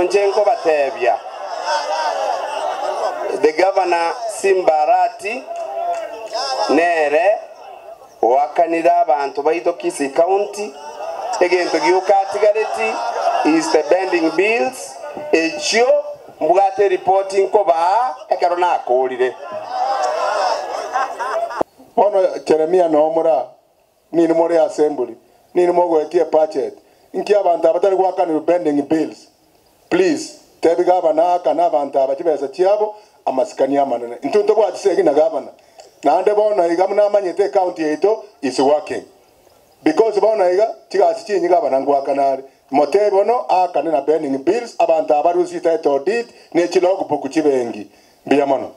Egento nche nkobatebia, the governor Simba Arati nere oakanire abanto baito Kisii County, egento gioka atigareti is the bending bills, echio mbwate eripoti nkobaa ekero nakorire. Bono Jeremia nomura, ninwe more assembly, ninwe mogoetia ebudget, inki abanto aba batari goakanirwa pending bills? Please, tebi gavana aakane abanto aba chibesa chiabo amasikani amanene. Intwe ntobwati segi na gavana. Naende bono iga buna amanyete ecounty yaito is working. Because bono iga chigasi chinyi gavana ngoakana are. Motebi bono aakane na pending bills abanto aba barusie title deed ne chilogbook chibengi. Mbuya mono.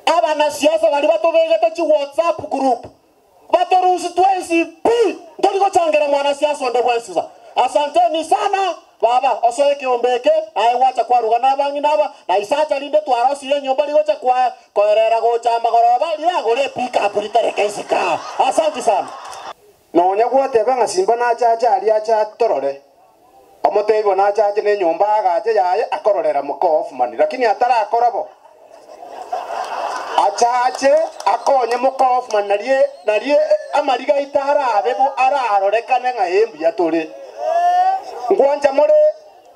Abanasiasa baria batobegete chi WhatsApp group batorusi twensi pi ntori gochangera mwanasiasa onde bwensi sa. Asanteni sana baba osoe ekeombe eke naye gwacha kwaruga na abang'ina aba na isacha rinde twarosirie enyomba rigocha kwa koerera gocha amagoroba riragore epickup ritereke isika. Asante sana. Nonya gwateba ng'a Simba nachache aria acha atorore, omotebi bono achache na enyomba agache yaye akororera moka Hoffman, lakini atarakora bo. Achache akonye moka Hoffman narie narie amariga aito arabe bo ararorekane ng'a ee mbuya tore. Ngwancha more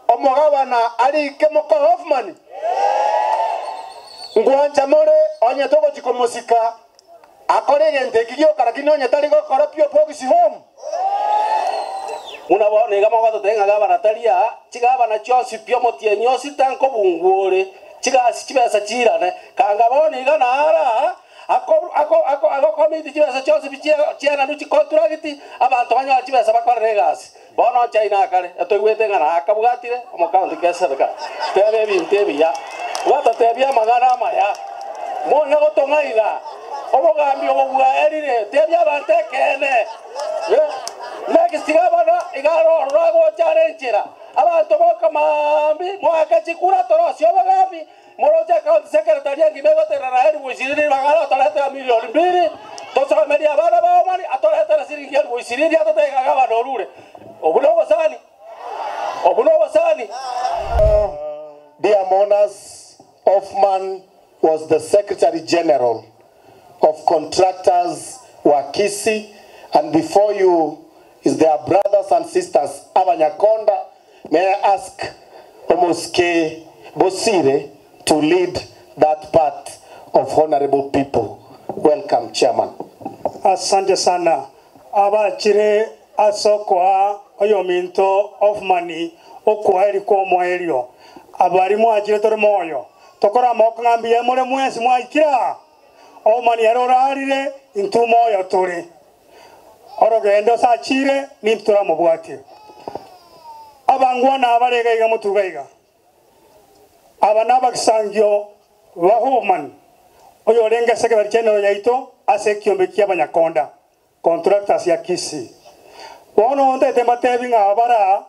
omogabana arike moka Hoffman? Ngwancha more onye togochi komosika akore egento eki gioka lakini onye tari gokora P.O. Box home? Buna bono iga mogototebia ng'a gavana tari aa, chigavana chionsi pi omotienyi o sita nkobungwa ore, chigasi chibesa chiirane. Kanga bono iga naro aa, ako ako ako agokomiti chibesa chionsi pi chie chienanwe chicontract, abanto banyore chibesa bakorere egasi. Bono China akare, etoigwete ng'a nakabwatire omocounty kesereka, teba ebinto ebiya, bwatotebia amang'ana amaya, mone gotong'aina, obogambi obo bwaerire, tebia abanto ekeene. Next gavana iga aroro agocha are enchera, abanto boka maambi, moake chikura torosie obogambi, moroche county secretary engima egotenena elfu ishirini ribaga atoretera milioni mbili, tosomerie abana bao mani atoretere shilingi elfu ishirini atotebie ng'a gavana orure. Obwo nobosani, obwo nobosani. Dear mourners, Hoffman was the Secretary General of Contractors wa Kisii, and before you is their brothers and sisters Abanyakonda. May I ask Omoske Bosire to lead that part of honorable people. Welcome, Chairman. Asante sana. Abachire asokoa oyominto Hoffman okwaeri kwa omoerio. Abari mwachire tore moyo. Tokora amaboko ng'a mbuya more mwensi mwaikira. Hoffman ere orarire intwe moyo tore. Orogendo sachire nintwe toramobwatie. Abangwana abarega iga motuga iga. Aba nabagisangio ba Hoffman oyo orenge secretary general yaito ase ekiombe kia Abanyakonda contractors ya Kisii. Bono ntete mbatebi ng'a bara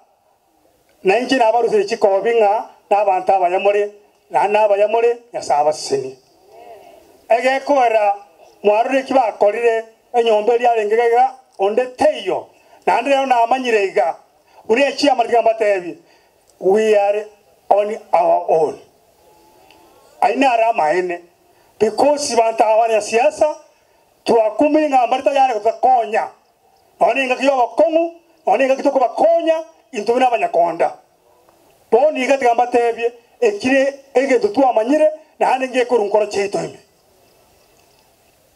na inche nabarusire chikobi ng'a n'abanto abaya more naende nabaya more Nyasae abasesenie. Egekoera mwarore eki bakorire enyomba eria arenge iga onde teiyo naende rero namanyire iga buna echiama tiga mbatebi we are on our own. Aye nare amaene because banto aba abanyasiasa twakumire ng'a mbari tayari gotokonya nonye engaki ya obokong'u nonye engaki tokobakonya intwe buna Abanyakonda. Bono iga tiga mbatebie ekire egento twamanyire naende ngekorwa nkoro chiaito ime.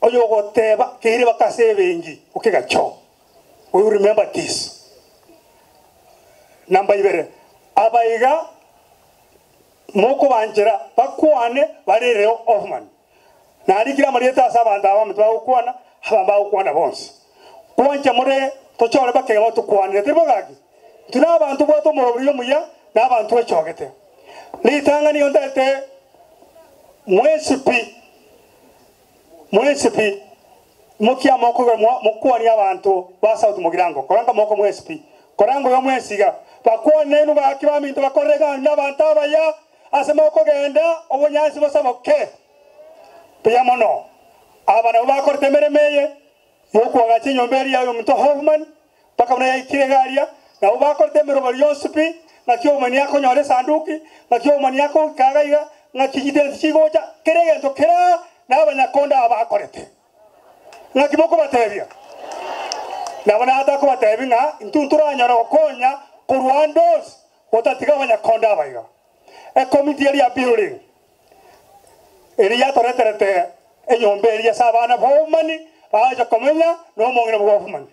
Oyo ogoteba keire bakase ebengi okegacho. We will remember this. Namba ibere, abaiga mokobanchera bakwane barereo Hoffman. Narikire amarieta ase abanto aba baminto bagokwana, aba mbagokwana bonsi. Kwancha more tochore bakega batokwanire, tari bogaki? Intwe nabanto bwate omorobori omuya, na abanto echogete. Ritang'ani nigo ntaete mwensi pi, mwensi pi, mokia amaboko igoro mokwanie abanto ba South Mugirango, koranga amaboko mwensi pi, koranga oyo mwensi iga, bakwane nainwe gaki baminto bakorere ng'a nabanto abaya, ase mokogenda obonyansi bosaboke. Buya mono, aba nabwo bakorete emeremo eye y'okoagacha enyomba eria y'omonto Hoffman, mpaka buna yaikire iga aria, nabwo bakorete emeroberi yonsi pi, Ng'aki omani akonyora esanduki, ng'aki omani akoika iga iga, ng'aki chitensi chigocha, kera egento kera nabanyakonda aba bakorete. Ng'aki mokobatebia? Nabo natakobatebia ng'a intwe ntoranyore gokonya korwa ande onsi gotatiga abanyakonda aba iga. Ekomiti eria ya building eria yatoreterete enyomba eria ase abana b'obomani bagacha komenya na omong'ina bw'obomani.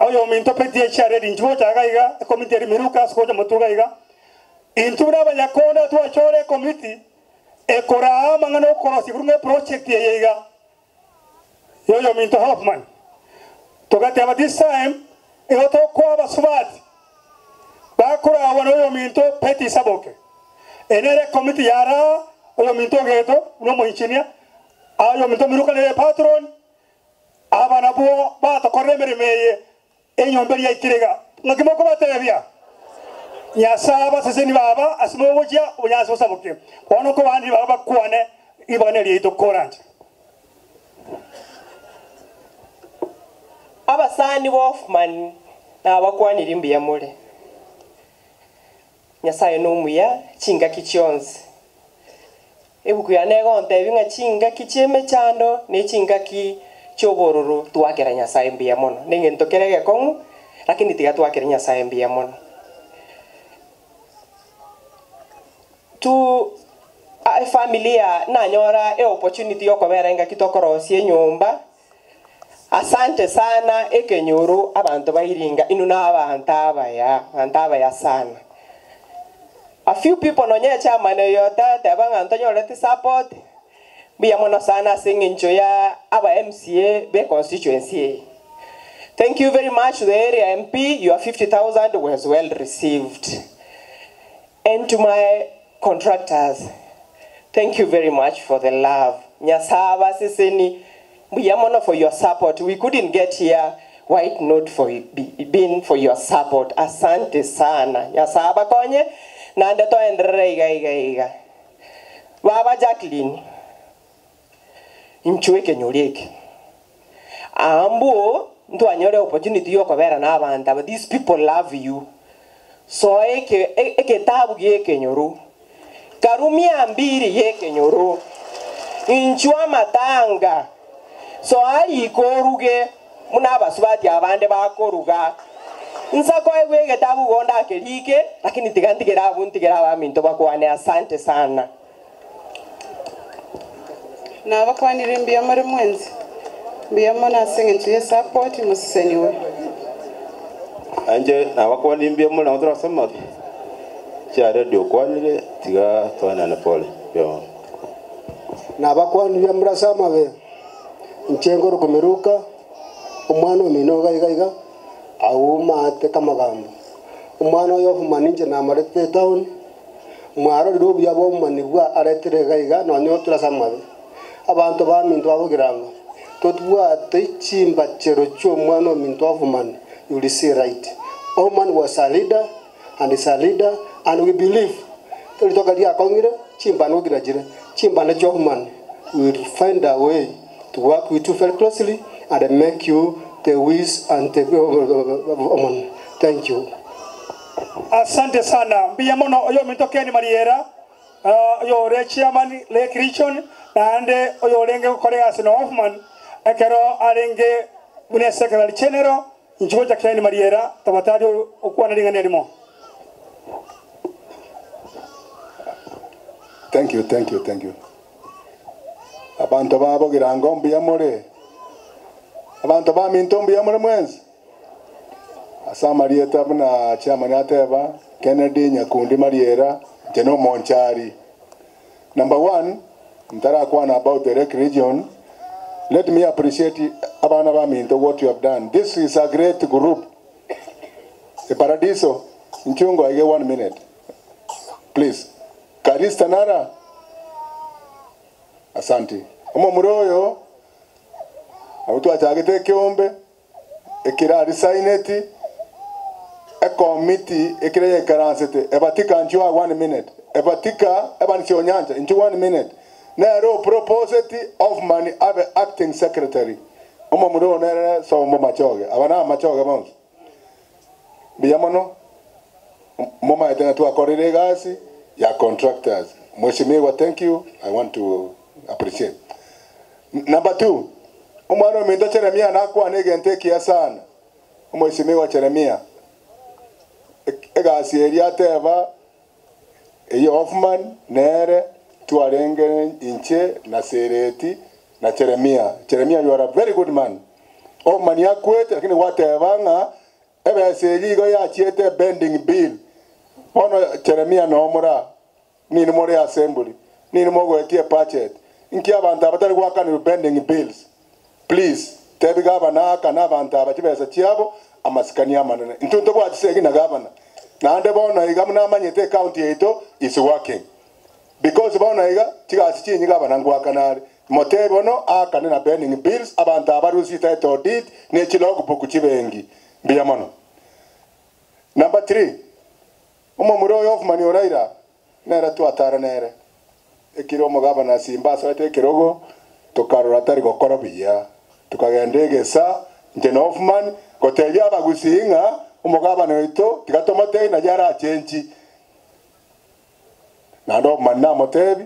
Oyominto Petie chiaredi inche gocha iga iga, ekomiti eria Miruka ase gocha motwe iga iga. Intwe buna abanyakonda twachore ekomiti ekoraa amang'ana okorosia korwa ng'a eproject eye iga yoyominto Hoffman. Togateba this time igo tokoa abasubati bakoragwa noyominto Betty Saboke. Eye nere ekomiti yaraa oyominto Ogeto buna omoengineer, oyominto Miruka nere patron, Aba nabwo batokorera emeremo eye enyomba eria yaikire iga. Ng'aki mokobatebia? Nyasae abaseseni baba ase mogochia obonyansi bosaboke. Bono nkobande ribaga bakwane ribaga neriaito koranche. Abasani b'Hoffman nabakwanirie mbuya more. Nyasae nomuya chingaki chionsi. Ebuku yane egontebia ng'a chingaki chi'emechando ne chingaki chi'obororo twakera Nyasae mbuya mono. Negento kere egekong'u, lakini tiga twakere Nyasae mbuya mono. Tu efamiri ya nanyora eopportunity yokobera engaki tokorosia enyomba, asante sana ekenyoro abanto bairinga inwe na abanto abaya, abanto abaya sana. A few people nonye echairman oyo otateba ng'a ntonyoreti support, mbuya mono sana ase eng'encho ya aba MCA be constituency eye. Thank you very much to the area MP, your 50,000 was well received. And to my contractors, thank you very much for the love. Nyasae abaseseni, mbuya mono for your support. We couldn't get here were it not for been for your support. Asante sana. Nyasae abakonye, naende toenderere iga iga iga. Baba Jacqueline, inchuo ekenyoro eke. Aa mbwo ntwanyore opportunity yokobera na abanto aba, these people love you. Soa eke eketabu gi'ekenyoro, karumia mbiri y'ekenyoro, inchuo amatanga, soa riko oruge buna abasubati abande bakoruga. Nsa koegwa egetabu igo ndakerike, lakini tiga ntigere abwo ntigere abaminto bakwane. Asante sana. Nabakwanire mbuya more mwensi, mbuya mono ase engencho y'esapoti moseseniwe. Inche nabakwanire mbuya more nabo torasome chiaredio okwanire tiga toenane pole. Mbuya mono. Nabakwanire mbuya more ase amabe, inche ngorokwa Miruka, omwana omino iga iga iga, aumate kamagambo. Omwana oyo ofumani inche namarete etown, Mwarorire obuya bw'obomani bwa aretire iga iga nonya oture ase amabe. Abanto baminto babogira ng'a, Totbwate chimbachero chi'omwana ominto Hoffman, you will see right. Hoffman was a leader and is a leader and we believe ritoka riakong'ire chimbano gogira chire chimbano chia Hoffman we will find a way to work with you very closely and make you the wise and the Hoffman. Thank you. Asante sana mbuya mono oyominto Ken Mariera oyore chairman Lake Region naende oyorenge gokora egasi na Hoffman ekero arenge buna secretary general inche gocha Ken Mariera tafadhali okwane ring'ana erimo. Thank you, thank you, thank you. Abanto ba Bogirango mbuya more? Abanto baminto mbuya more mwensi? Ase amarieta buna chairman ateba, Kennedy Nyakundi Mariera, inche nomonchari. Number one, ntarakwana about the Lake Region, let me appreciate abana baminto what you have done. This is a great group. Eparadiso, nchungo aige one minute. Please. Karista nara? Asante. Omomura oyo, nabo twachagete ekeombe, ekero arisaineti, ekomiti ekero yaikaransete, ebatika nchwo one minute, ebatika ebanisi onyancha nchwo one minute, nere oproposeti Hoffman abe acting secretary. Omomura oyo nere Sombo Machoge, aba na amachoge bonsi. Mbuya mono. Momaete ng'a twakorire egasi ya contractors. Mheshimiwa thank you, I want to appreciate. Number two, omwana ominto Jeremia nakwane egento ekiya sana. Omwesimigwa Jeremia, egasi eria ateba eyio Hoffman nere twarenge inche na Sereti na Jeremia. Jeremia you are a very good man. Hoffman akwete lakini gwateba ng'a ebesa eria igo yachiete pending bill. Bono Jeremia nomora Ninwe more assembly, ninwe mogoetia ebudget, inki abanto aba tari goakanirwe pending bills? Please, tebi gavana aakane abanto aba chibesa chiabo amasikani amanene. Intwe ntobwati segi na gavana. Naende bono iga buna amanyete ecounty yaito is working. Because bono iga chigasi chinyi gavana ngoakana are. Motebi bono aakane na pending bills abanto aba barusie title deed ne chi logbook chibengi. Mbuya mono. Number three, Omomura oyo Hoffman Oraira nere twatara nere, ekero omogabana Simba asoete ekerogo, tokarora tari gokora buya. Tokagenda egesa, inche na Hoffman, gotebia abagusii ng'a omogabana oito tiga tomotebie nario arachenchi. Naende Hoffman namotebi,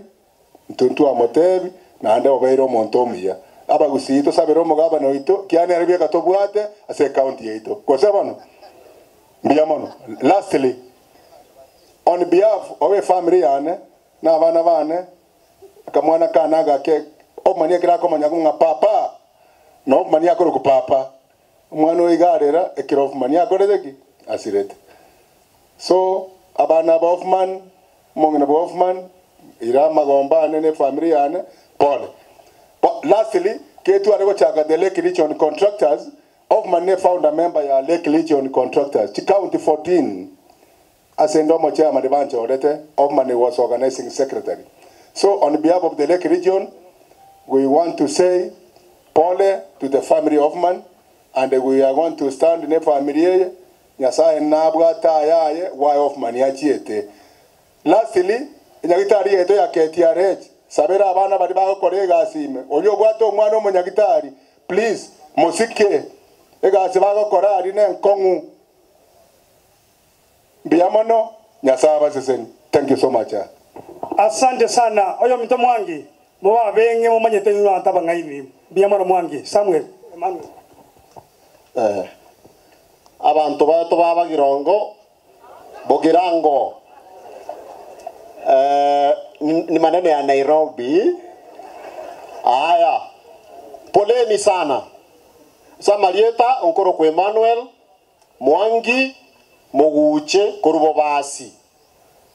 intwe ntwamotebi, naende obeire omonto omuya. Abagusii tosabere omogabana oito, ekiagera nere bweka tobwate ase ecounty yaito. Gose bono? Mbuya mono. Lastly, on behalf of efamiri yane na abana bane, akamwana kane agake, omanye ekero akomanya ng'a papa, na omanye akorokwa papa, omwana oyo iga arera ekero Hoffman akorete ki? Asirete. So, abana ba Hoffman, omong'ina bwa Hoffman, ira amagomba ane na efamiri yane, pole. Bo, lastly, ketware gochaka the Lake Region Contractors, Hoffman ne founder member ya Lake Region Contractors, chicounty 14 ase ende omochairman banchorete, Hoffman was organizing secretary. So on behalf of the Lake Region, we want to say pole to the family Hoffman and we are going to stand ne family eye, Nyasaye nabwate ayaye why Hoffman achiete. Lastly, enyagitari yaito ya KTRH, sabera abana baria bagokora egasi ime, oria obwate omwana omonyagitari, please mosike egasi bagokora aria nenkong'u. Mbuya mono, Nyasaye abaseseni. Thank you so much. Asante sana oyominto Mwangi, mobabeng'e momanyete inwe abanto abang'aini. Mbuya mono Mwangi. Samuel Emmanuel. Eh, abanto baito ba Bagirongo Bogirango eh, ni maneno ya Nairobi. Aya, poleni sana. Samarieta onkorokwa Emmanuel Mwangi Moguche korwa Bobasi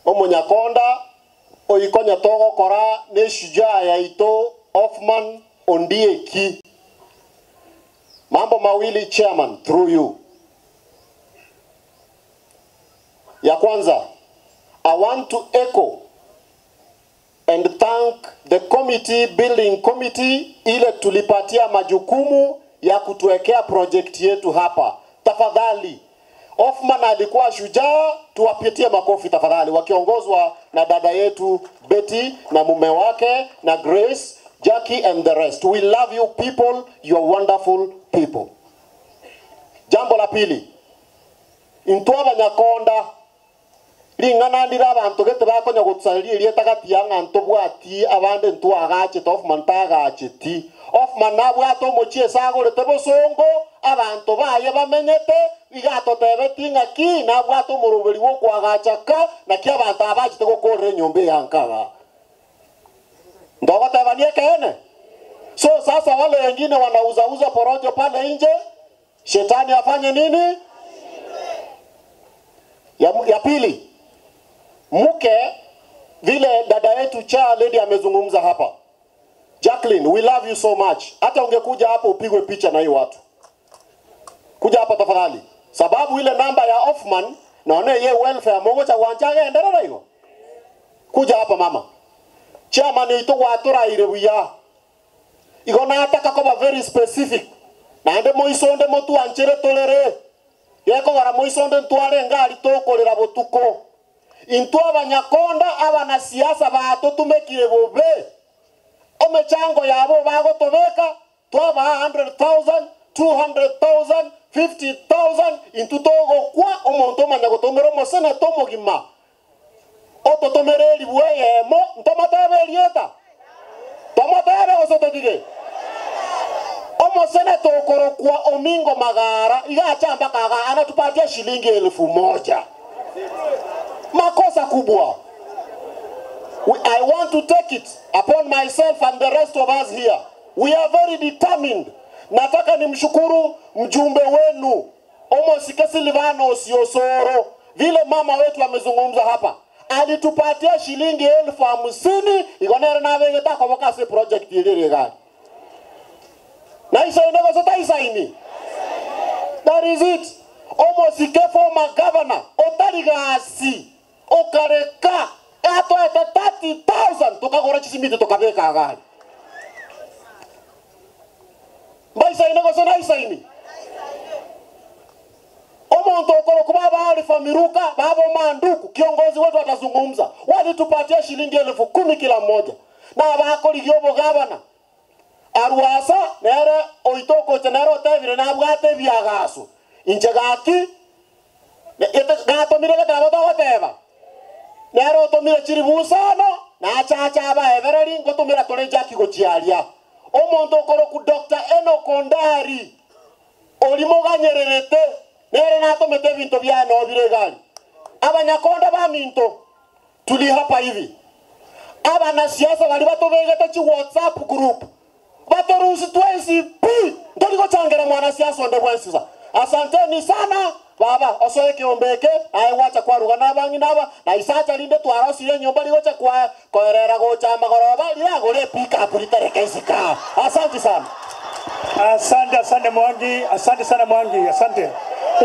Omonyakonda oikonya togokora ne shujaa yaito Hoffman Ondieki. Mambo mawili chairman through you. Ya kwanza, I want to echo and thank the committee, building committee ile tulipatia majukumu ya kutuwekea project yetu hapa. Tafadhali, Hoffman alikuwa shujaa, tuwapitie makofi tafadhali, wakiongozwa na dada yetu Betty na mume wake na Grace, Jackie and the rest. We love you people, you are wonderful people. Jambo la pili, intwe abanyakonda ring'ana ndire abanto gete bakonya gotusareria erieta gati ya ng'a ntobwati abande ntwagachete Hoffman tagacheti. Hoffman nabwate omochie ase agorete bosongo abanto baye bamenyete iga atotebeti ng'aki nabwate omoroberi bwa okoagacha ka naki abanto abachete gokorera enyomba eyankaga. Ndogotebania ekeene. So sasa wale wengine wanauzauza porojo pale nje, shetani afanye nini? Ya pili, mke vile dada yetu cha lady amezungumza hapa, Jacqueline, we love you so much. Hata ungekuja hapo upigwe picha na hii watu, kuja hapa tafadhali, sababu ile namba ya Hoffman naone ye welfare mogo cha wanchaga endelea hiyo. Kuja hapa mama chairman itu gwaturaire buya igo nataka koba very specific naende moisonde motuanchere torere gekogora moisonde ntware ngari tokorera botuko intwe abanyakonda abanasiasa batotumekire bobe omechango yabo bagotobeka twaba 100,000 200,000 50,000 intwe togokwa omonto omanya gotomera omoseneta omogima ototomere eribu eyemo ntomotebe erieta tomotebe gose totige omoseneta okorokwa Omingo Magara iga acha mpaka aga anatupatia shilingi 1000. Makosa kubwa. I want to take it upon myself and the rest of us here. We are very determined. Nataka nimshukuru mjumbe wenu Omosike Silvano Osiosoro, vile mama wetu amezungumza hapa, alitupatia shilingi 50,000 igonere nabegetako project ilire na isaini gose taisaini. That is it. Omosike former governor otarigasi okareka atoete 30,000 tukagura chisimiti tukabeka agari mbaisaini gose naisaini. Omonto okoro kuba baalifa miruka babo manduku kiongozi wetu atazungumza, walitupatia shilingi 10,000 kila mmoja na bakorigia obogabana arwasa nere oitokoche nere otebire nabwate ebiagaso inche gaki gatomire getabo togoteba nere otomire chiribusano nachacha abaebereri ngotumira tore jaki gochiaria omonto okoroku Dr. Enoch Ondari orimoganyererete nere natomete ebinto biano bire gari abanyakonda baminto tuli hapa hivi abanasiasa bari batobegete chi WhatsApp group batorusi twensi pi ndoligochangera mwanasiasa onde bwensiza. Asanteni sana baba osoe kiombeke aye wacha kwaruga nabangi naba na isacha linde twarosire nyomba ligocha kwa koerera gocha magoroba liragore pick up litereke isika. Asante sana. Asante, asante Mwangi, asante sana Mwangi, asante.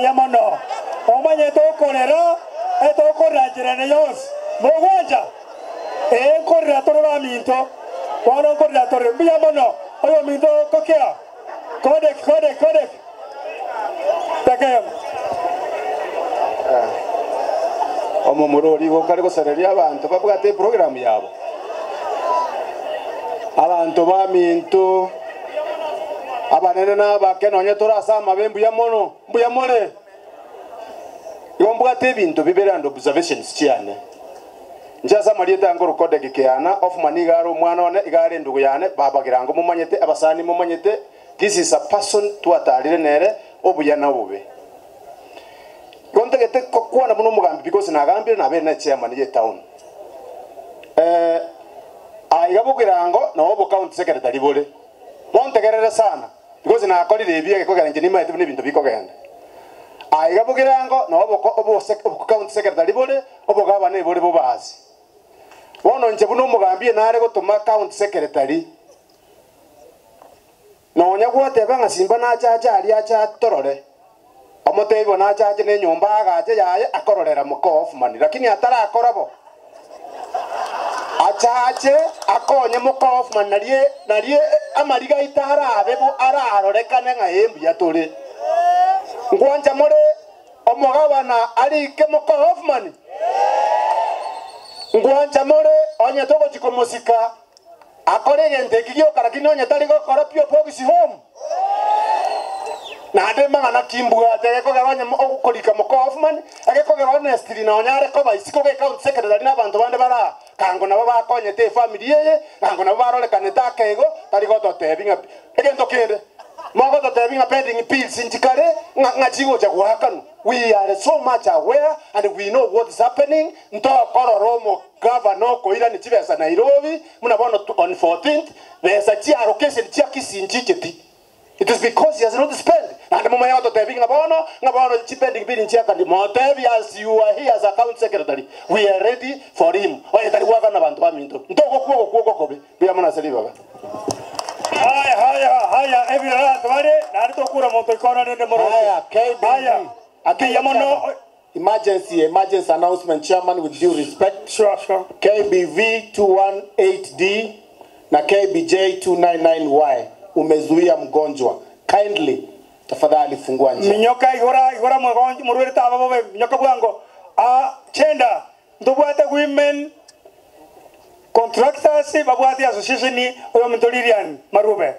Ya mono. Omanye tokorera, etokorera jirene yonsi. Mogwanja. Nkorera tore ba minto. Bono nkorera tore mbuya mono. Oyo minto kokea. Kodek, kodek, kodek. Takayam. Omo murori gokari gosereria abantu babwate program yabo. Abantu ba minto abanene n'abake nonye torasama be mbuya mono, mbuya more. Igo mbwate ebinto bibere and observations chiane. Njaza marieta ngo rukodek kiana of maniga aro mwana one igare ndugu yane babagirango mumanyete abasani mumanyete. This is a person twatarire nere obuya na bube. Gontegete kokwana muno mugambi because nagambire nabe na chairman ye town. Aiga bugirango na obo county secretary bore. Bontegerere sana because nakorire ebiye kogera nje nimaete n'ebintu bikogenda. Aiga bugirango na obo obo county secretary bore obo gabana bore bobazi. Bono nje buno mugambie nare gotuma county secretary. Nonya gwateba nga simba nachacha ari acha torore. Omotebo nachache ne nyomba agache yaye akororera muko Hoffman lakini atarakora bo. Achache akonye muko Hoffman narie narie amariga itarabe bo ararorekane nga embuya tore. Ngwanja more omogabana arike muko Hoffman. Ngwanja more onye togochikomosika akore gente kigioka lakini onye tari gokora pio box home. Nande mangana kimbwa tege kogera okorika muko Hoffman agekogera honestly na onyare koba isiko ge county secretary na abantu bande bara kango nabo bakonyete family yeye kango nabo barorekane takego tari gototebinga egento kende mogo pending pills inchikare ngachigo cha gwakanu. We are so much aware and we know what is happening. Ntokororo governor koira ni chibesa Nairobi muna bono on 14th besa chi allocation chi kisinchi. It is because he has not spent. And mama yato tebinga bono ngabono chi pending bill nchi akandi motebi as you are here as account secretary we are ready for him. Oye tari gwakana bantu baminto ntoko kuoko kuoko kobe bia mona seri baba. Haya haya haya ebira tware na tokura monto ikona nende moro. Haya KBB. Haya Akiyamono emergency emergency announcement chairman with due respect. Sure sure. KBV 218D na KBJ 299Y umezuia mgonjwa. Kindly tafadhali fungua njia. Minyoka igora igora mgonjwa murwere taba bobe minyoka bwango. A chenda ndobwate women contractors babwate association oyo mtolirian marube.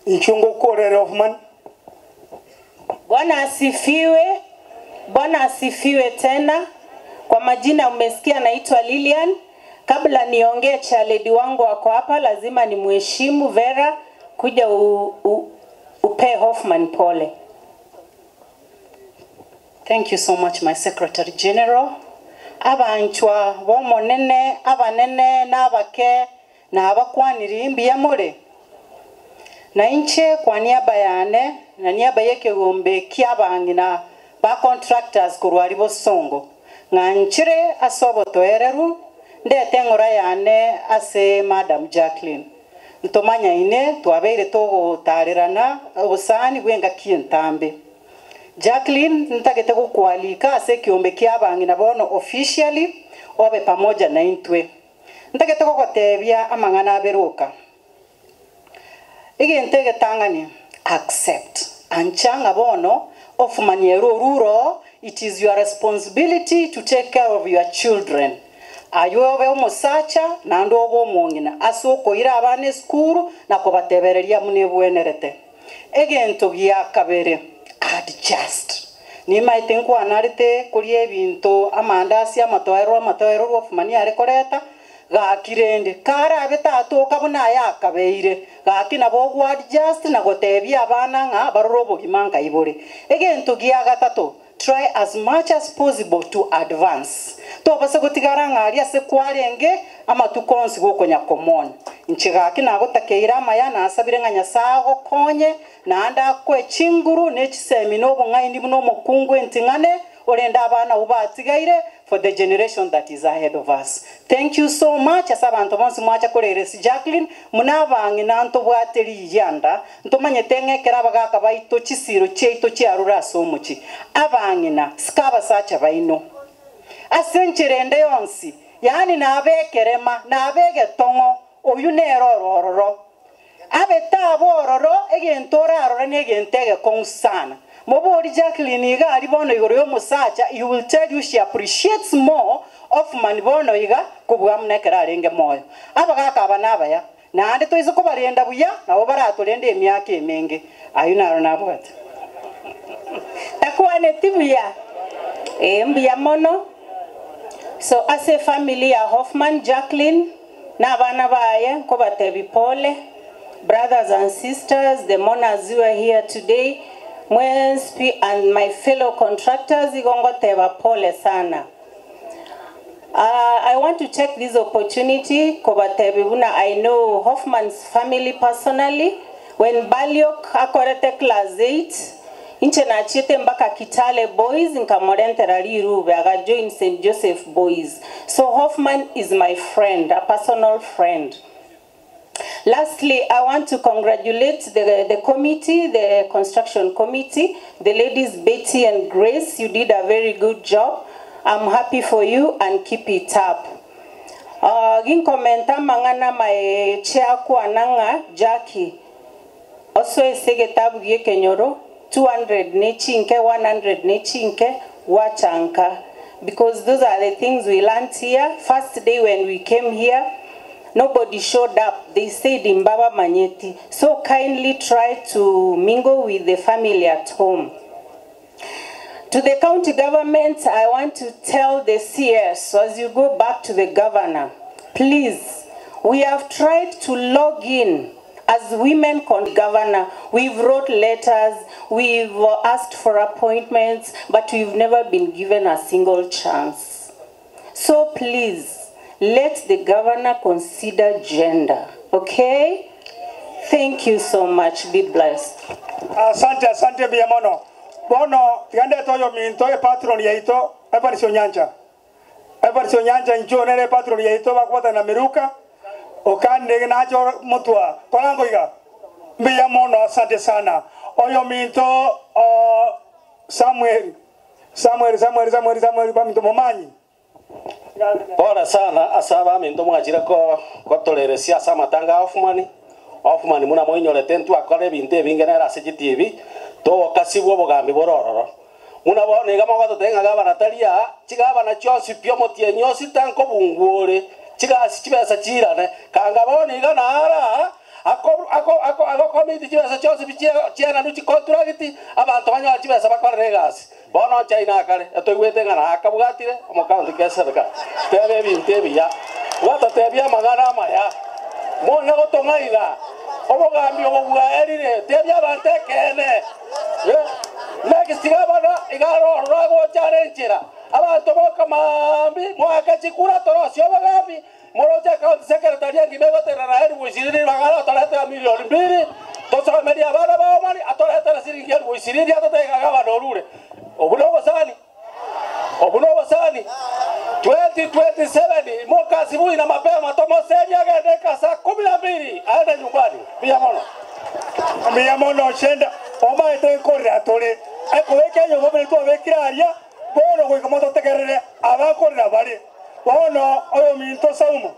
Ichungo korere Hoffman. Bwana asifiwe. Bwana asifiwe tena. Kwa majina umesikia naitwa Lilian. Kabla niongee chairlady wangu wako hapa, lazima nimheshimu Vera kuja u, u, upe Hoffman pole. Thank you so much, my Secretary General. Abanchwa bomonene, abanene n'abake nabakwaniri mbuya more. Na inche kwa niaba yane na niaba y'ekegombe kiabang'ina ba contractors korwa Bosongo ng'anchire ase obotoereru ndete eng'ora yane ase Madam Jacqueline ntomanyaine twabeire togotarerana obosani bw'engaki entambe. Jacqueline ntagete gokwalika ase ekiombe kia abang'ina bono officially obe pamoja na intwe ntagete gogotebia amang'ana aberoka egento egetang'ani accept anchang'a bono ofumanyera oruro. It is your responsibility to take care of your children. Ayo obe omosacha naende obe omong'ina ase okoira abana esukuru na kobatebereria muna ebwenerete. Egento gia kabere, adjust. Nimaete nkwanarete koria ebinto amandasi amatoero amatoero rwofumani are koreta gakirende karabe tatoka buna aya akabeire gaki nabo ogwa-adjust na gotebia abana ng'a barore obogima nkaibore. Egento gia gatato, try as much as possible to advance. Tobase gotigara ng'ari ase kwarenge amatuko onsi gokonya komona. Inche gaki nagotakeire amaya nasabire ng'a Nyasaye agokonye naende akoe chinguru na echisemi na obong'aini buna omokungu enting'ane orende abana abwo batigaire for the generation that is ahead of us. Thank you so much ase abanto bonsi mwacha koreresi Jacqueline muna abang'ina ntobwate riyianda ntomanyete ng'ekero abagaka baito chisiro chiaito chiarure ase omochi abang'ina sika abasacha baino ase enchera ende yonsi yaani nabekerema nabegetong'o oyu nere orororo abete abo ororo egento orarore na egento egekong'u sana. Mobori Jacqueline iga ari bono igoro ya omosacha, he will tell you she appreciates more Hoffman bono iga kobua muna ekero arenge moyo. Abagaka aba nabaya naende toise kobarenda buya nabo baratorende emiaka emenge. Ayio naro nabwate. Takwaneti buya? Ee, mbuya mono. So ase efamily ya Hoffman, Jacqueline na abana baye nkobatebi pole. Brothers and sisters, the mourners who are here today, mwenspi and my fellow contractors, igo ngoteba pole sana. I want to take this opportunity kobatebi buna I know Hoffman's family personally. When Baliok akorete class 8, inche nachiete mpaka Kitale Boys nkamorentera rirube aga join St. Joseph Boys. So Hoffman is my friend, a personal friend. Lastly, I want to congratulate the committee, the construction committee, the ladies Betty and Grace. You did a very good job. I'm happy for you and keep it up. Ginkomenta mang'ana mae chair kwananga Jackie. Oso esege tabu gie kenyoro 200 ne chinke 100 ne chinke wachanka, because those are the things we learned here. First day when we came here, nobody showed up. They said Imbaba Manyeti. So kindly try to mingle with the family at home. To the county government, I want to tell the CS, as you go back to the governor, please, we have tried to log in as women con governor. We've wrote letters, we've asked for appointments, but we've never been given a single chance. So please, let the governor consider gender, okay? Thank you so much. Be blessed. Asante, asante biamono. Bono, tigande toyo minto e patron yaito, Evarisi Onyancha. Evarisi Onyancha incho nere patron yaito bakwata na miruka. Okande nacho mutua. Korango iga. Biamono, asante sana. Oyo minto Samuel. Samuel, Samuel, Samuel, Samuel, baminto momanyi. Pole sana asaba minto mwachira ko kotorere siasa matanga Hoffman. Hoffman muna moinyorete ntwakore ebinto ebinge nere ase chitibi togokasibwa obogambi borororo. Muna bono iga mogototenga gabana taria chigabana chionsi pi omotienyi osita nkobungwore chigasi chibesa chirane kanga bono iga nara Ako ako ako agokomiti chibesa chionsi pi chie chienanwe chicontracti, abanto banyore chibesa bakorere egasi. Bono nche aye nakare, etoigwete ng'a nakabwatire omocounty kesereka. Teba ebinto ebiya, bwatotebia amang'ana amaya. Mona gotong'aina, obogambi obo bwaerire, tebia abanto ekeene. Eh, next gavana iga aro ororo agocha are enchera. Abanto boka maambia, moake chikura torosie obogambi, Moroche county secretary engima egotenena elifu ishirini ribaga atoretere milioni mbili tosomerie abana bao mani atoretere siringi elifu ishirini atotebie ng'a gavana orure. Obwo nobosani? Obwo nobosani? 2027 imoka asubuhi na mapema tomoserie agende eka saa kumi na mbili aende nyumbani. Mbuya mono. Mbuya mono Shenda, omaete nkorera tore ekobeka enyomba buna twabekire aria, bono goika mototegerere abakorera bare. Bono oyominto Saumu,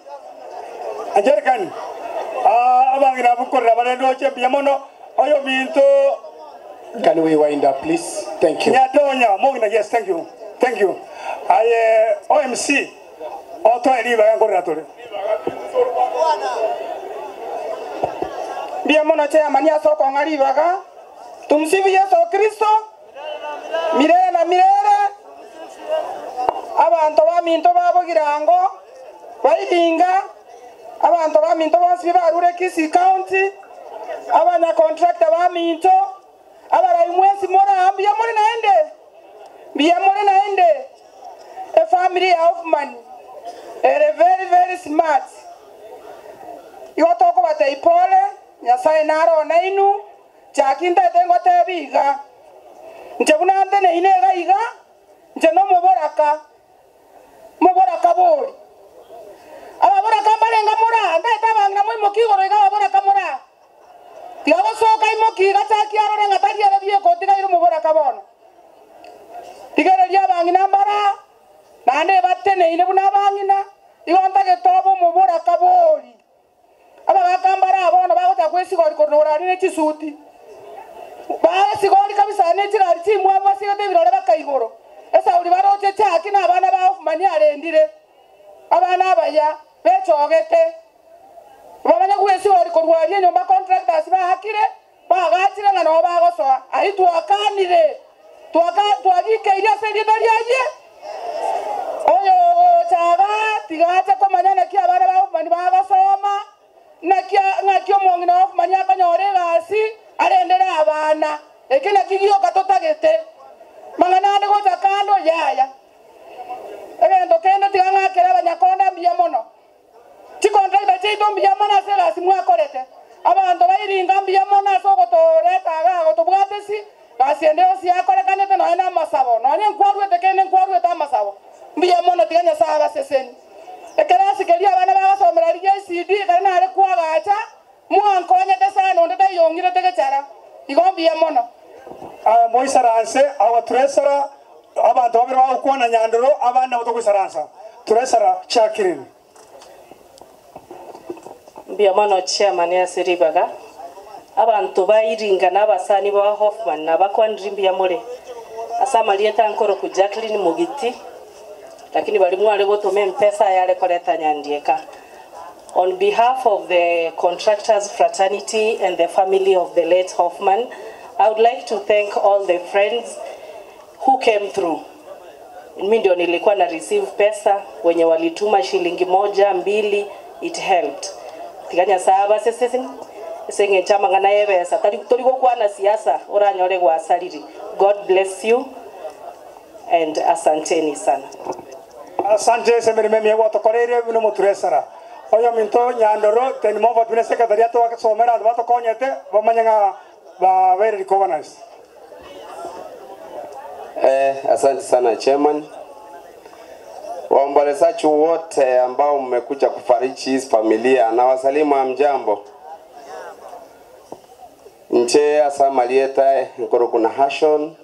Angelikani, abang'ina abwo nkorera bare ndoche mbuya mono, oyominto Can we wind up please? Thank you. Nyadonya omong'ina yes thank you thank you aye OMC otoe ribaga nkorera tore. Mbuya mono chairman ase okong'a ribaga. Tumsifu Yeso Kristo Mirere na mirere, abanto baminto ba Bogirango, bairinga, abanto baminto bonsi barure Kisii County, abanyacontractor baminto, abarai mwensi more aa mbuya more naende? Mbuya more naende? Efamiri ya Hoffman ere very very smart. Igo tokobatebia pole, Nyasaye nare oo nainwe. Chaki ntaete ngoteebie iga, Inche buna nteneine iga iga, inche nomoboraka, moboraka bori. Ababoraka mbarenge moraa, ntaete abang'ina moimokie igoro iga ababoraka moraa. Tiga gosoka imokie iga chaki arore ng'a tari ere bieka otigaire omoboraka bono. Rigereria abang'ina mbaraa, naende bateneine buna abang'ina, igo ntagete obe omoboraka bori. Abagaaka mbare aa bono bagochaka kwesigori korwa orari ne chisuti. Baesigori kabisa ne chigari chimwamu basigete ebirore baka igoro. Esauri baroche Chaki na abana ba Hofmani arendire, abana abaya bechogete. Bamanye gwesigori korwa aria enyomba contractors baakire, baagachire ng'a noo bagosoa. Ayio twakanire, twaka twagikeirie ase erieta riaye. Oyo ogocha igaa tiga ache komanya naki abana ba Hofmani bagosoma, naki ng'aki omong'ina o Hofmani akonyora egasi arendere abana. Eke nakio gioka totagete. Mang'ana ande gocha kando, yaya. Egento kende tiga ng'akere abanyakonda mbuya mono. Chicontractor chiaito mbuya mono ase egasi mwakorete. Abanto ba Iringa mbuya mono ase ogotoreta igaa gotobwatesi, gasi ende yonsi yakorekanete nonya na amasabo, nonya nkwaruete kende nkwaruete amasabo. Mbuya mono tiga Nyasae abaseseni. Ekerasi keria abana bagosomera rigia ECD ekero nare koagacha, mwankonyete sana onde taiyong'irete gechara. Igo mbuya mono. Moisaranse agwo Turesara, abanto babere bagokwana nyandoro, abande nabo togoisaransa. Turesara Jacqueline. Mbuya mono chairman ase ribaga. Abanto ba Iringa na abasani ba Hoffman nabakwanire mbuya more. Ase amarieta nkoroku Jacqueline Mogiti, lakini baria mware gotoma empesa ayare koreta Nyandieka. On behalf of the contractors fraternity and the family of the late Hoffman, I would like to thank all the friends who came through. Mi ndio nilikuwa na receive pesa, wenye walituma shilingi moja mbili, it helped. Tiga Nyasaye abaseseni ase eng'encho amang'ana y'ebesa tari tori gokwana siasa oranyore gwasariri. God bless you and asanteni sana. Asante ase emeremo emiya gwatokoreire buna omoturesara. Oyominto Nyandoro Ten Moffat buna secretary atwasomera abanto batokonyete bamanye ng'a babeire recognized. Eh, asante sana chairman. Waombolezaji wote ambao mmekuja kufariji hizi familia na wasalimu hamjambo. Nche asamalieta nkoro kuna Hashon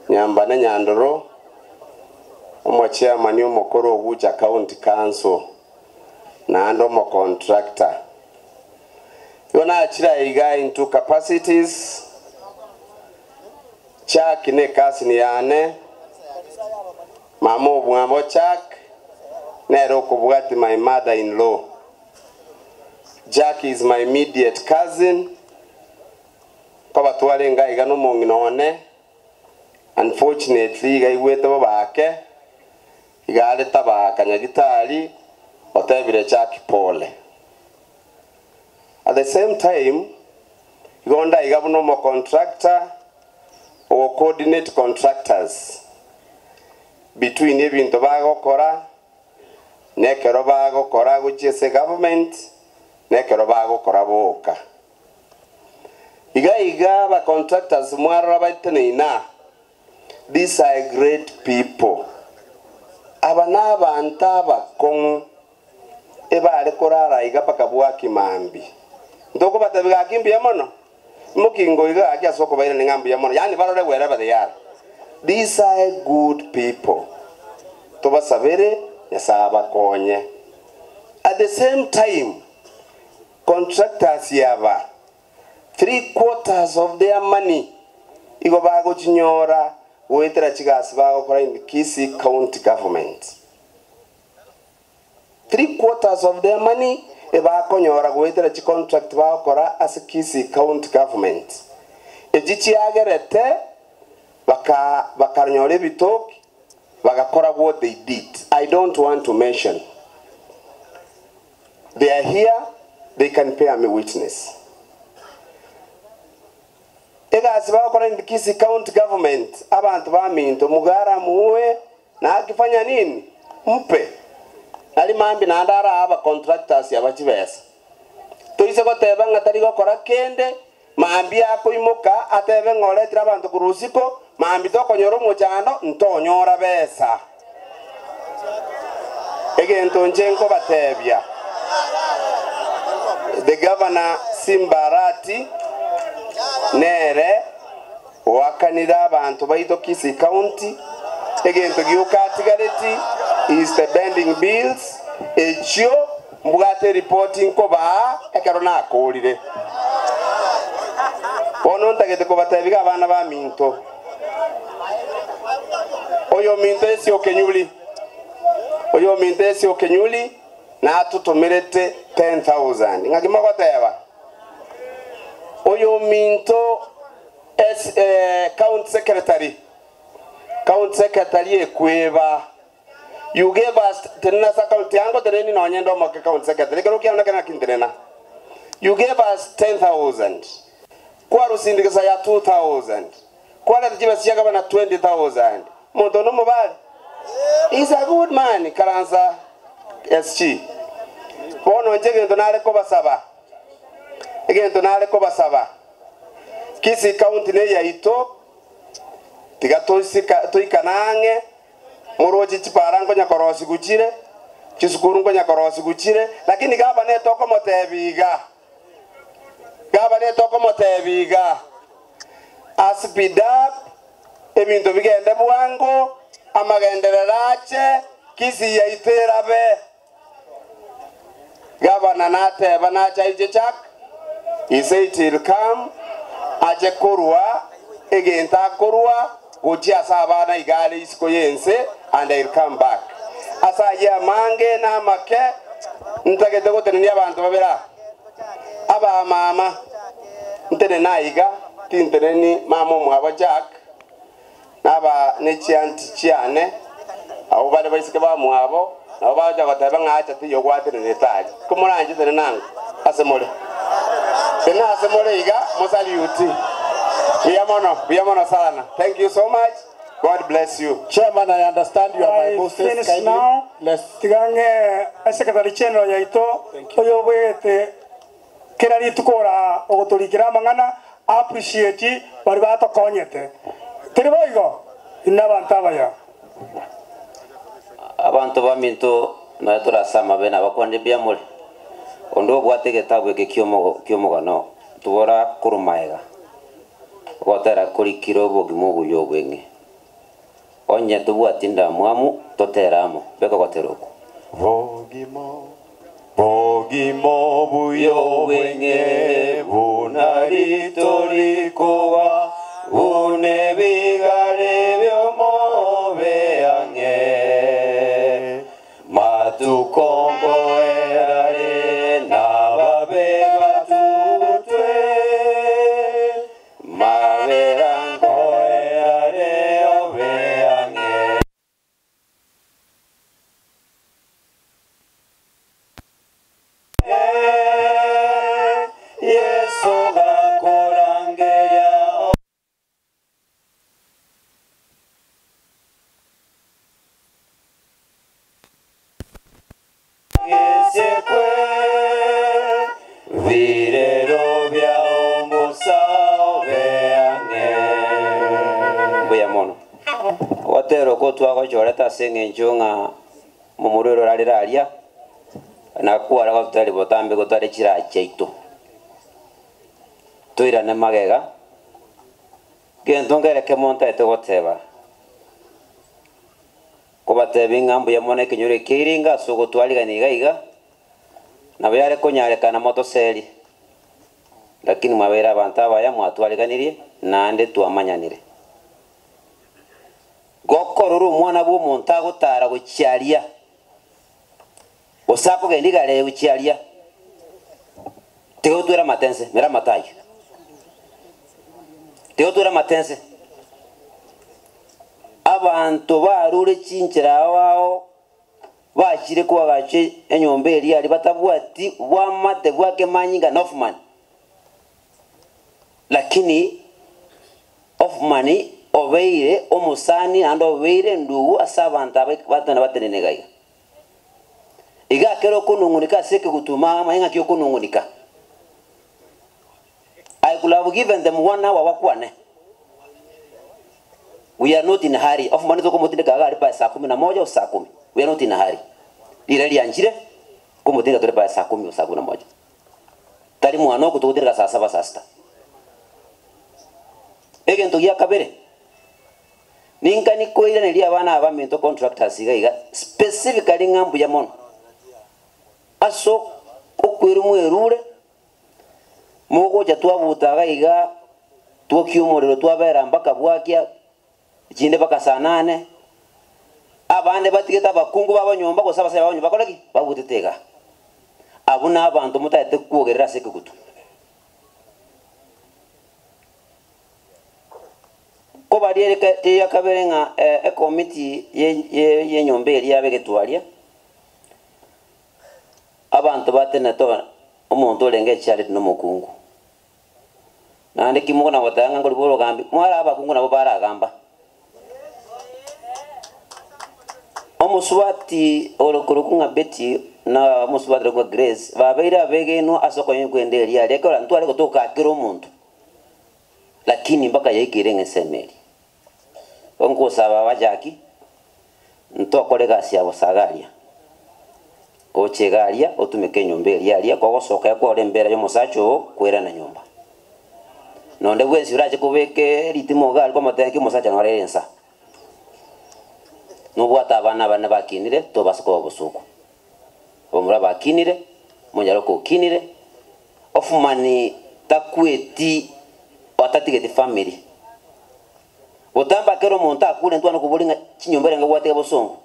nyamba na Nyandoro omo chairman omokoro obuja county council na ando omo contractor. Yona achira iga into capacities Chak ne kasi ni yane mama obwambo Chak nero okobwati my mother in law. Jack is my immediate cousin, nkoba twarenge aiga na omong'ina one, unfortunately iga aigwete bobe ake, iga are tabaka nyagitari, otebire Jack pole. At the same time, igo nde aiga buna omocontractor, ogo coordinate contractors between ebinto bagokora, na ekero bagokora gochia ase government, na ekero bagokora boka. Iga iga aba contractors mwarora bateneine aa, these are great people. Aba na abanto abakong'u ebare korara iga mpaka bwaki mambi. Ntokobatebi gaki mbuya mono, mokingo iga gaki ase okobairani ng'a mbuya mono, yaani barore wherever they are. These are good people. Tobasabere, Nyasaye abakonye. At the same time, contractors yaba, 3/4 of their money, igo bagochinyora goetera chigasi bagokora in Kisii County Government. 3/4 of their money ebakonyora goetera chicontract bagokora ase Kisii County Government. Echi chiagerete baka bakanyora ebitoki bagakora what they did. I don't want to mention. They are here, they can bear me witness. Egasi bagokora in Kisii County Government, abantu baminto mugara muwe na akifanya nini? Mpe. Nari mambi naende ara aba contractors abachibesa. Toise goteba ng'a tari gokora kende, mambi akoimoka atebe ng'a oretire abanto korwa usiko, mambi tokonyora omochando, ntonyora besa. Egento nche nkobatebia. The governor Simba Arati nere oakanire abantu baito Kisii County egento gioka atigareti is the pending bills echio mbwate report nkobaa ekero nakorire. Bono ntagete kobatebiga abana ba minto. Oyo minto esi okenyuli. Oyo minto esi okenyuli natutumirete 10,000. Ng'aki mogoteba? Oyo minto es, county secretary. County secretary ekweba. You gave us tenena sa county yango teneni nonye ndo moke county secretary. Kero kiana kana kintenena. You gave us 10,000. Kwa rusindikisa ya 2,000. Kwa leta chiba siaga bana 20,000. Muntu no mubali. He's a good man Karansa SG. Bono nje gento nare kobasaba. Egento nare kobasaba. Kisii County ne yaito tiga toisika toikanange murochi chipara nkonya korosi guchire chisukuru nkonya korosi guchire lakini gaba netoko motebiga gaba netoko motebiga aspeed up ebinto bigende bwango amagendererache Kisii yaiterabe gabana nateba nachaije chak he said he'll come ache korwa egento akorwa gochia ase abana igare isiko yense and I'll come back. Asa ye amange na amake ntagete gotenenia abanto babera aba mama ntene naiga tinteneni mama omwabo Jack naba nechianti chiane abo bale baisike bamwabo nabo baja goteba ng'acha tiyo gwatenene tari komoranje tene nango ase more tena ase more iga mosaliuti. Buya mono sana. Thank you so much. God bless you. Chairman, I understand you are my I bosses. finish Kindly, now. let's Tigange secretary general yaito oyo bwete kera ritukora ogotorikira amang'ana appreciate bari batokonyete tiri boigo ina abantu abaya abantu baminto naye turasama bene abakonde byamule ondo obwate getabu eke kiomogano tubora kurumaega gotera kurikira obogima obuya obweng'e onye tobwati ndamwamu toteramo beka gotera oku Bogimo bogimo buya obweng'e bunaritorikoba bune bigare byomobe ang'e matukomboerare nababe Orasekwe birero bya omusa obe ang'e. Mbuya mono. Ogotera okwo twagochorete ase eng'encho ng'a momorwere orarire aria, na kware gototebia botambe gotware chiraha chiaito. Toirane magega, gento nkere kemo ntaete goteba, kobatebia ng'a mbuya mono ekenyoro eke iringa ase ogotwarigania iga iga, nabo yare konyarekana motoserie, lakini mwabeire abanto abaya mwatwariganirie, naende twamanyanire. Gokorora omwana bw'omonto agotara gochia aria, gose akogenda igare eye gochia aria, tiga otwere amate nse, mera amate ayio. Tiga otwere amate nse. Abanto barure chinchera ao ao, bachire koagacha enyomba eria aria batabwati bwamate bwa kemanyinga na ofumani. Lakini ofumani obeire omosani naende obeire endugu ase abanto aba batana batenene iga iga. Iga ekero okonung'unika ase ekegutuma amanye ng'aki okonung'unika. I could have given them one hour bakwane. We are not in a hurry. Ofumani tokomotindeka iga aria by saa kumi na moja gose saa kumi. We are not in a hurry. Riria rianchire, komotindeka tore by saa kumi gose saa kumi na moja. Tari mwana okwo togotindeka saa saba saa sita. Egento gia kabere, ninkani koiraneria abana aba baminto contractors iga iga specifically ng'a mbuya mono ase okwerwa mwerure Mogocha twabuta iga iga, twokia omorero twabera mpaka bwakia, chinde mpaka saa nane. Abande batigete abakungu babo nyomba gose abasacha babo nyomba bakore ki? Babutete iga. Abwo nabanto motagete kwogerera ase ekegutu. Kobaria eria kabere ng'a ekomiti y'enyomba eria yabe egetwaria, Abanto batenenete omonto orenge echiareti nomokungu. Naende ki mokona goteba ng'a nkori bw'orogambi? Mware abakungu nabo baragamba. Omosubati ore korokwa ng'a Betty na omosubati ore korokwa Grace babeire abegenwa ase okonywa kw'enda eria aria ekero ntware gotoka kera omonto, lakini mpaka yaikeire ng'a ensemo eria. Nkosaba abachaki, ntokore egasi ya bosa iga aria. Oche iga aria, otumeke enyomba eria aria, kogosoka ekwore embera y'omosacha oo, kwerana nyomba. Nonde bwensi orache kobeka ritimo iga aria kwamotebia naki omosacha nore ere nsa. Nobwate abana abane bakinire, tobasa koba obosoku. Abamura bakinire, omonyaroka okinire, ofumani takweti otatigeti family. Gotamba kera omonto akure ntwane koboria ng'a chinyomba erenge gwatiga bosongo,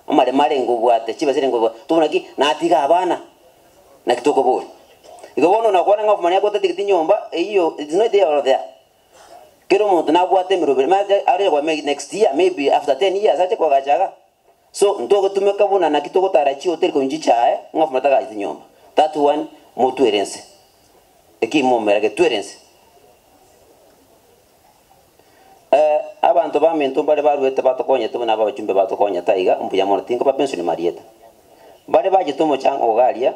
amaremo arenge obwate, chibesa erenge obwate, tobuna ki? Natiga abana, naki tokoboria. Igo bono nakwana ng'a ofumani agotatigeti nyomba eyio it's not here or there. Kera omonto nabwate emeroberi, omanyete aroche koba next year maybe after 10 years ache koagacha iga. So ntogotumeka buna naki togotara chihoteli konywa chichae ng'a ofumani tagacheti nyomba. That one motwere inse, eki momera getwere inse. Abanto baminto mbare baruete batokonyete buna abachumbe batokonyete aiga, mbuya mono, tinkoba pension marieta. Mbare bachete omochango iga aria,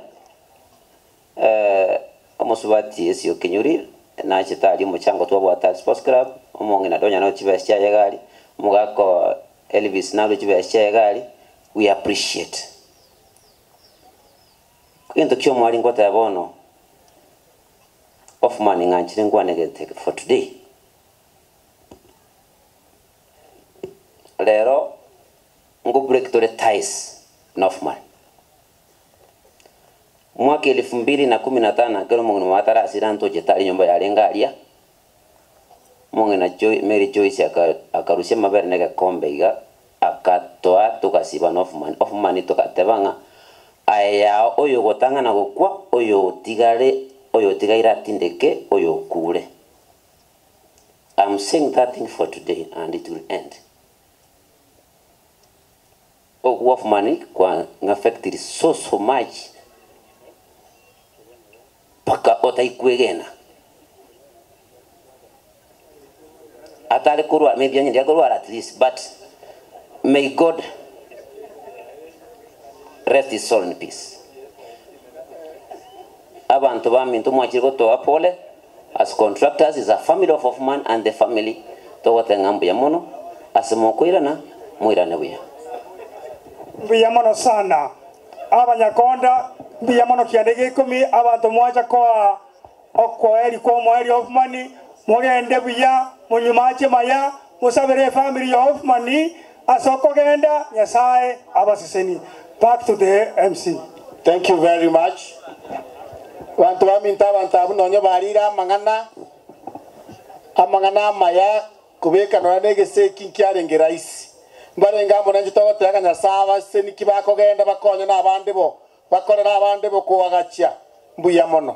omosubati Esio Kinyuri nachete aria omochango twabwate aria sports club, omong'ina Donya narue chibesa chiaye iga aria, omogaka Elvis narue chibesa chiaye iga aria, we appreciate. Egento kia omwari ngoteba bono, Off man ng'anchire nkwane gete for today. Rero ngo break tore ties na off man. Mwaka elfu mbili na kumi na tano ekero omong'ina omo atarasira ntochete aria nyomba yarenge aria, omong'ina Joy Mary Joyce aka akarusia amabere na egekombe iga akatoa togasiba na off man. Off man togateba ng'a Aye yao oyogotang'ana gokwa, oyotigare, oyotigaire atindeke oyokure. I'm saying that thing for today and it will end. Okwa of money kwa ng'affected so so much mpaka otaikwegena. Atare korwara, maybe onye ndiare korwara at least, but may God rest his soul in peace. Abanto baminto mwachire gotoa pole as contractors is a family of Hoffman and the family togoteba ng'a mbuya mono ase mokoirana moirane buya. Mbuya mono sana abanyakonda, mbuya mono kianda gia ikomi abanto mwacha koa okoeri kwa omoerio Hoffman, mogende buya monywe mache maya, mosabere efamiri ya Hoffman ase okogenda, Nyasae abasesenie. Back to the MC. Thank you very much. Banto baminto abanto abwo nonye barire amang'ana, amang'ana amaya kobeka nonya na egese eki nkiarenge rahisi. Mbarenge amo nainche togoteba ng'a Nyasae abasesenie ki bakogenda bakonye na abande bo, bakorere abande bo koagachia. Mbuya mono.